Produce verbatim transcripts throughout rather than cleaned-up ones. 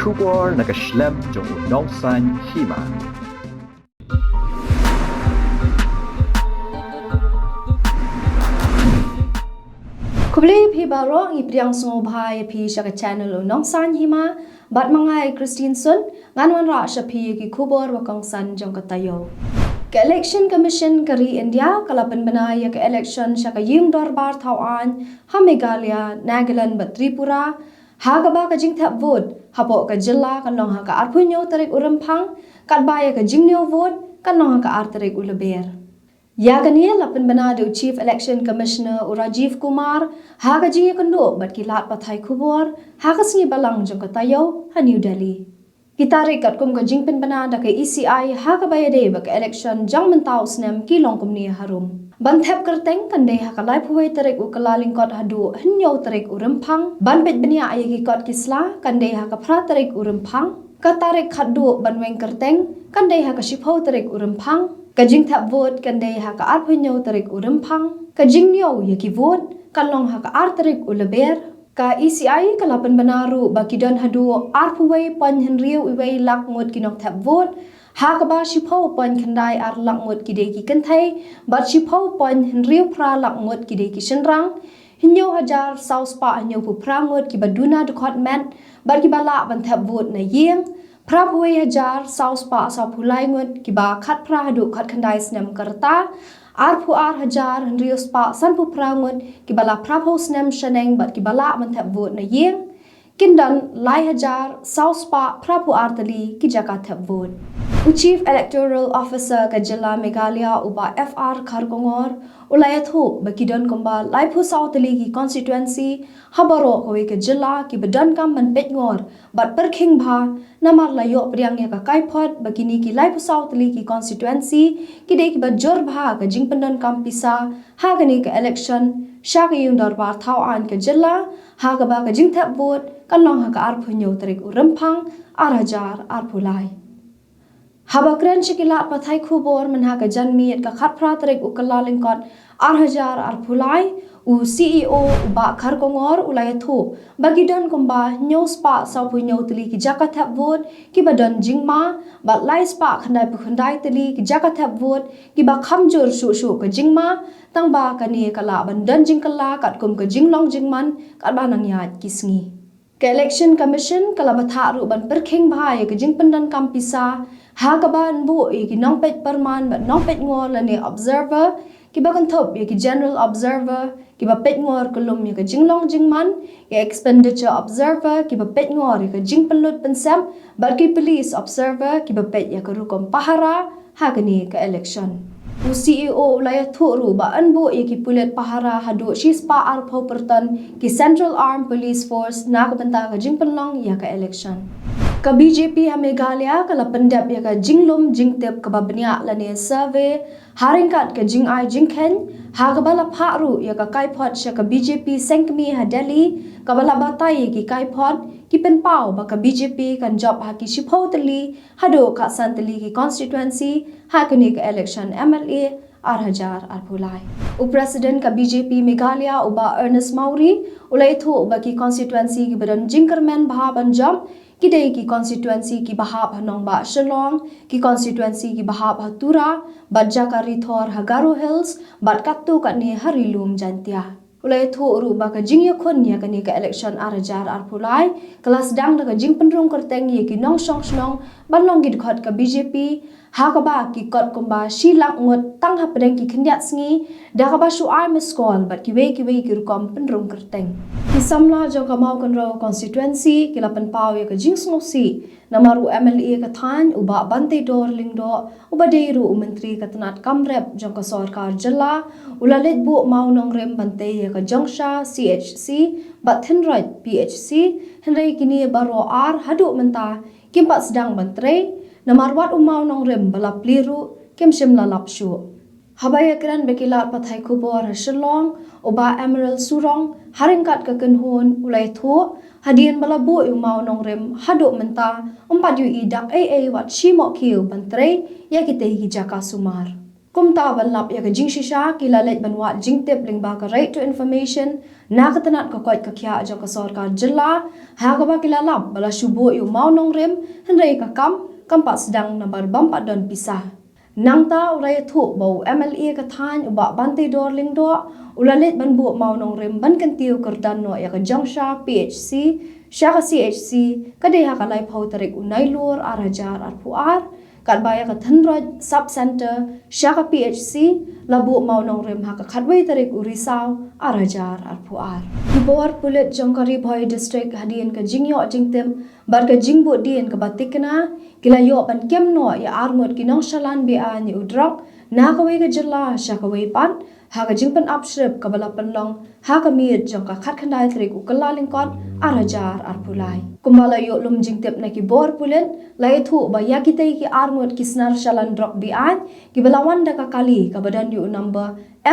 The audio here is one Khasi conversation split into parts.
Khubor na ka shlem jong u Nongsaiñ Hima. Khublei ïa phi baroh, ngi pdiang sngewbha ïa phi sha ka channel u Nongsaiñ Hima. Bad ma nga Christine Sun, ngan wanrah sha phi ïa ki khubor ba kongsan jong ka taïew. Ka Election Commission ka ri India ka la pynbna ïa ka election sha ka ïing dorbar thaw aiñ ha Meghalaya, Nagaland bad Tripura, ha kaba ka jingthep vote hapoh ka jylla kan long ha ka arphew hynñiew tarik u Rymphang, katba ïa ka jingniew vote kan long ha ka ar tarik u Lber. Ïa kane la pynbna da u Chief Election Commissioner u Rajiv Kumar ha ka jingïakynduh bad ki lad pathai khubor ha ka sngi Balang jong ka taïew ha New Delhi. Ki tarik katkum ka jingpynbna da ka E C I ha kaba ïadei bad ka election jong mynta u snem ki long kumne harum. Ban thep kyrteng kan dei ha ka laiphew wei tarik u Kyllalyngkot haduh hynñiew tarik u Rymphang. Ban peit bniah ïa ki kot ki sla kan dei ha ka phra tarik u Rymphang. Ka tarik khadduh ban weng kyrteng kan dei ha ka shiphew tarik u Rymphang. Ka jingthep vote kan dei ha ka arphew hynñiew tarik u Rymphang. Ka jingniew ïa ki vote kan long ha ka ar tarik u Lber. Ka E C I ka la pynbna ruh ba ki don haduh arphew wei point hynriew wei lak ngut ki nongthep vote, ha kaba shiphew point khyndai ar lak ngut ki dei ki kynthei, bad shiphew point hynriew phra lak ngut ki dei ki shynrang, hynñiew hajar saw spah hynñiewphew phra ngut kiba duna dkhot met bad kiba lah ban thep vote na ïing, phraphew wei hajar saw spah sawphew lai ngut kiba khatphra haduh khatkhyndai snem ka rta, arphew ar hajar hynriew spah sanphew phra ngut kiba la phraphew snem shaneng bad kiba lah ban thep vote na ïing, kin don lai hajar saw spah phraphew ar tylli ki jaka thep vote. U Chief Electoral Officer ka jylla Meghalaya u Bah F R Kharkongor u la ïathuh ba ki don kumba laiphew saw tylli ki constituency ha baroh kawei ka jylla kiba donkam ban peitngor bad pyrkhing bha, namar la ïoh pdiang ïa ka kaiphod ba kine ki laiphew saw tylli ki constituency ki dei kiba jur bha ka jingpyndonkam pisa ha kane ka election sha ka ïing dorbar thaw aiñ ka jylla, ha kaba ka jingthep vote kan long ha ka arphew hynñiew tarik u Rymphang ar hajar arphew lai. Haba kren sha ki lad pathai khubor mynha ka janmiet ka khatphra tarik u Kyllalyngkot ar hajar arphew lai, u C E O u Bah Kharkongor u la ïathuh ba ki don kumba hynñiew spah sawphew hynñiew tylli ki jaka thep vote kiba don jingma, bad lai spah khyndaiphew khyndai tylli ki jaka thep vote kiba kham jur shuh shuh ka jingma, tangba kane ka lah ban don jingkylla katkum ka jinglong jingman katba nang ïaid ki sngi. Ka Election Commission ka la bthah ruh ban pyrkhing bha ïa ka jingpyndonkam pisa, ha kaba yn buh ïa ki nongpeit pyrman bad nongpeitngor lane observer, kiba kynthup ïa ki General Observer kiba peitngor kyllum ïa ka jinglong jingman, ïa Expenditure Observer kiba peitngor ïa ka jingpynlut pynsep, bad ki Police Observer kiba peit ïa ka rukom pahara ha kane ka election. U C E O u la ïathuh ruh ba yn buh ïa ki pulit pahara haduh shispah arphew pyrton ki Central Armed Police Force na ka bynta ka jingpynlong ïa ka election. Ka B J P ha Meghalaya ka la pyndep ïa ka jinglum jingtip kaba bniah lane survey ha ryngkat ka jingai jingkheiñ, ha kaba la phah ruh ïa ka kaiphod sha ka B J P seng kmie ha Delhi, kaba la batai ïa ki kaiphod ki pynpaw ba ka B J P kan jop ha ki shiphew tylli haduh khatsan tylli ki constituency ha kane ka election M L A ar hajar arphew lai. U President ka B J P Meghalaya u Bah Ernest Mawrie u la ïathuh ba ki constituency kiba don jingkyrmen bha ban jop ki dei ki constituency kiba hap ha nongbah Shillong, ki constituency kiba hap ha Tura, bad jaka rithor ha Garo Hills, bad katto katne ha Ri Lum Jaintia. U la ïathuh ruh ba ka jingïakhun ïa kane ka election ar hajar arphew lai ka la sdang da ka jingpynrung kyrteng ïa ki nongshong shnong ban long ki dkhot ka B J P, ha kaba ki kot kumba shi lak ngut tang hapdeng ki khyndiat sngi, da kaba shu ai missed call bad kiwei kiwei ki rukom pynrung kyrteng. Ki samla jong ka Mawkynrew constituency ki la pynpaw ïa ka jingsngewsih namar u M L A ka thaiñ u Bah Banteidor Lyngdoh, uba dei ruh u Myntri ka tnat kam rep jong ka sorkar jylla, u la leit buh mawnongrim ban tei ïa ka Jongsha C H C bad Thynroit P H C, hynrei kine baroh ar haduh mynta kim pat sdang ban trei, namar wat u mawnongrim ba la plie ruh kim shym la lap shuh. Haba ïakren bad ki lad pathai khubor ha Shillong, u Bah Emerald Surong ha ryngkat ka kynhun u la ïathuh, hadien ba la buh ïa u mawnongrim haduh mynta ym pat ïohi dak ei ei wat shi mohkhiew ban trei ïa kitei ki jaka sumar. Kumta ban lap ïa ka jingshisha ki la leit ban wad jingtip lyngba ka Right to Information na ka tnat ka koit ka khiah jong ka sorkar jylla, ha kaba ki la lap ba la shu buh ïa u Mawnongrim, hynrei ka kam kam pat sdang namar bym pat don pisa. Nangta u la ïathuh ba u M L A ka thaiñ u Bah Banteidor Lyngdoh u la leit ban buh Mawnongrim ban kyntiew kyrdan noh ïa ka jong sha P H C sha ka C H C, ka dei ha ka laiphew tarik u Nailur ar hajar arphew ar, katba ïa ka Thynroit Sub Centre sha ka P H C la buh Mawnongrim ha ka khatwei tarik u Risaw ar hajar arphew ar. Ki bor pulit jong ka Ri Bhoi District hadien ka jingïoh jingtip bad ka jingbuddien kaba tikna, ki la ïoh ban kem noh ïa arngut ki nongshalan be-aiñ ïa u drok na kawei ka jylla sha kawei pat, ha ka jingpynap shrip kaba la pynlong ha ka miet jong ka khatkhyndai tarik u Kyllalyngkot ar hajar arphew lai. Kumba la ïoh lum jingtip na ki bor pulit, la ïathuh ba ïa kitei ki arngut ki snar shalan drok be-aiñ kiba la wan da ka kali kaba don ïa u number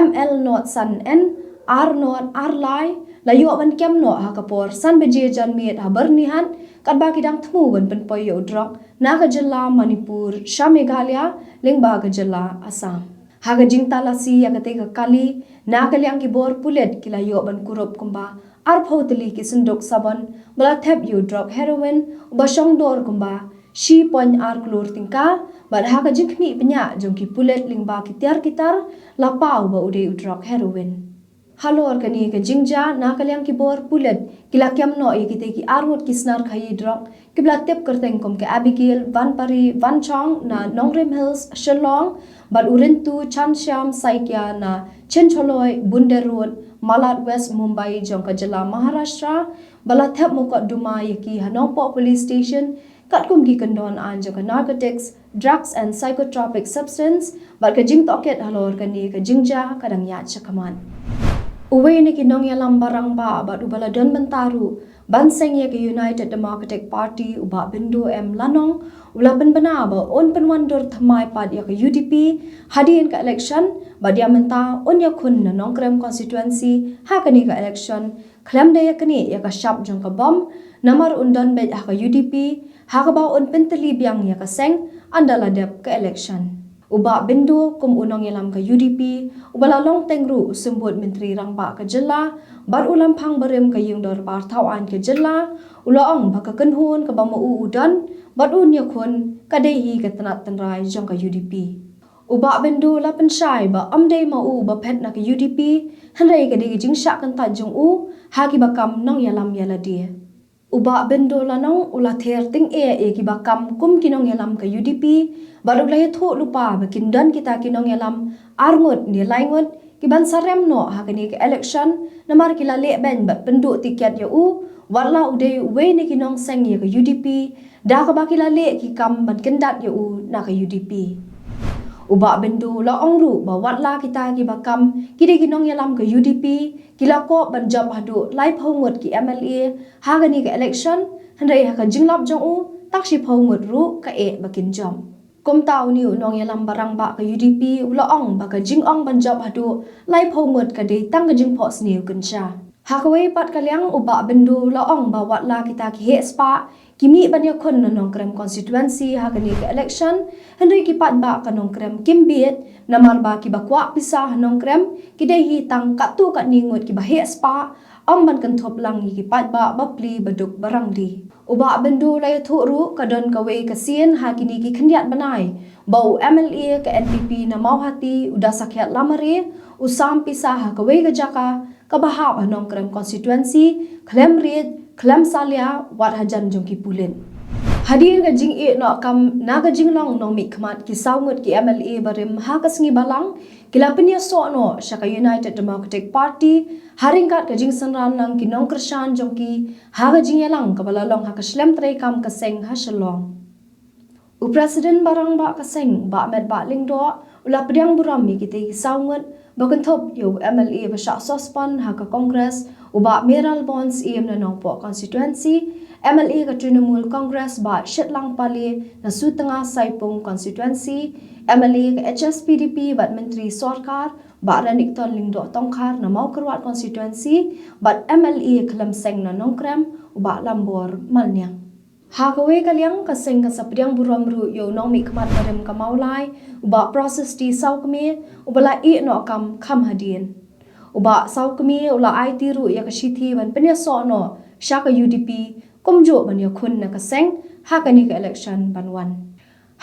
M L not san N ar not ar lai, la ïoh ban kem noh ha ka por san baje janmiet ha Byrnihat, katba ki dang thmu ban pynpoi ïa u drok na ka jylla Manipur sha Meghalaya lyngba ka jylla Assam. Ha ka jingtalasi ïa katei ka kali, na ka liang ki bor pulit ki la ïoh ban kurup kumba arphew tylli ki synduk sabon ba la thep ïa u drok heroin uba shong dor kumba shi point ar klur tyngka, bad ha ka jingkhmih bniah jong ki pulit lyngba ki tiar ki tar, la paw ba u dei u drok heroin. Halor kane ka jingjia, na ka liang ki bor pulit ki la kem noh ïa kitei ki arngut ki snar khaïi drok kiba la tip kyrteng kum ka Abigail Vanpari Vanchong na Nongrim Hills, Shillong, bad u Rintu Chanshyam Saikia na Chincholoi, Bunde Road, Malad West Mumbai jong ka jylla Maharashtra, ba la thep mukotduma ïa ki ha Nongpoh Police Station katkum ki kyndon aiñ jong ka Narcotics, Drugs and Psychotropic Substance bad ka jingtohkit halor kane ka jingjia ka dang ïaid shakhmat. Uwei na ki nongïalam ba rangbah bad uba la don bynta ruh ban seng ïa ka United Democratic Party u Bah Bindo M Lanong u la pynbna ba un pynwandur thymmai pat ïa ka U D P hadien ka election, bad ïa mynta un ïakhun na Nongkrem constituency ha kane ka election, khlem da ïaknieh ïa ka shap jong ka bom, namar un don beit ha ka U D P ha kaba un pyntylli biang ïa ka seng ynda la dep ka election. U Bah Bindo kum u nongïalam ka U D P uba la long teng ruh u symbud myntri rangbah ka jylla bad u lamphang barim ka ïing dorbar thawaiñ ka jylla, u la ong ba ka kynhun kaba ma u u don bad un ïakhun ka dei hi ka tnat tynrai jong ka U D P. U Bah Bindo la pynshai ba ym dei ma u ba phet na ka U D P, hynrei ka dei ka jingshah kyntait jong u ha kiba kam nongïalam ïa lade. U Bah Bindo Lanong u la ther tyngeh ïa kiba kam kum ki nongïalam ka U D P bad u la ïathuh lypa ba kin don kita ki nongïalam arngut ne laingut kiban sa rem noh ha kane ka election, namar ki la leh beiñ bad pynduh tiket ïa u, wat la u dei uwei na ki nongseng ïa ka U D P, da kaba ki la leh ki kam ban kyndat ïa u na ka U D P. U Bah Bindo u la ong ruh ba wat la kita kiba kam ki dei ki nongïalam ka U D P, ki la kop ban jop haduh laiphew ngut ki M L A ha kane ka election, hynrei ha ka jinglap jong u, tak shiphew ngut ruh ka eh ba kin jop. Kumta une u nongïalam ba rangbah ka U D P u la ong ba ka jingong ban jop haduh laiphew ngut ka dei tang ka jingphohsniew kynsha. Ha kawei pat ka liang u Bah Bindo u la ong ba wat la kita ki heh spah ki mih ban ïakhun na Nongkrem constituency ha kane ka election, hynrei ki paidbah ka Nongkrem kim bieit, namar ba kiba kwah pisa ha Nongkrem ki dei hi tang katto katne ngut kiba heh spah, ym ban kynthup lang ïa ki paidbah ba pli ba duk ba rangli. U Bah Bindo u la ïathuh ruh ka don kawei ka sien ha kine ki khyndiat bnai ba u M L A ka N P P na Mawhati u Dasakhiat Lamare u sam pisa ha kawei ka jaka kaba hap ha Nongkrem constituency, khlem riej, khlem salia wat hajan jong ki pulit. Hadien ka jingïeh noh kam na ka jinglong nongmihkhmat ki saw ngut ki M L A barim ha ka sngi Balang, ki la pynïasoh noh sha ka United Democratic Party ha ryngkat ka jingsynran lang ki nongkyrshan jong ki ha ka jingïalang kaba la long ha ka shlem treikam ka seng ha Shillong. U President ba rangbah ka seng, Bah Metbah Lyngdoh, u la pdiang burom ïa kitei ki saw ngut, ba kynthup ïa u M L A ba shah suspend ha ka Congress, u Bah Mayralborn Syiem na Nongpoh constituency, M L A ka Trinamool Congress Bah Shitlang Pale na Sutnga Saipung constituency, M L A ka H S P D P bad Myntri Sorkar Bah Renikton Lyngdoh Tongkhar na Mawkyrwat constituency, bad M L A khlem seng na Nongkrem u Bah Lambor Malniang. Ha kawei ka liang, ka seng ka sa pdiang burom ruh ïa u nongmihkhmat barim ka Mawlai, u Bah Proses T Sawkmie, uba la ïeh noh kam kham hadien. U Bah Sawkmie u la aiti ruh ïa ka shithi ban pynïasoh noh sha ka U D P kumjuh ban ïakhun na ka seng ha kane ka election ban wan.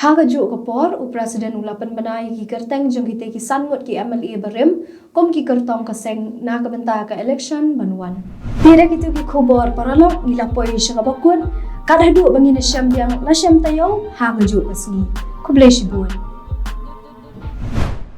Ha kajuh ka por, u President u la pynbna ïa ki kyrteng jong kite ki san ngut ki M L A barim kum ki kyrtong ka seng na ka bynta ka election ban wan. Te da kito ki khubor paralok ngi la poi sha kaba kut. Kat haduh ba ngin ïashem biang, la shem taïew ha kajuh ka sngi. Khublei shibun.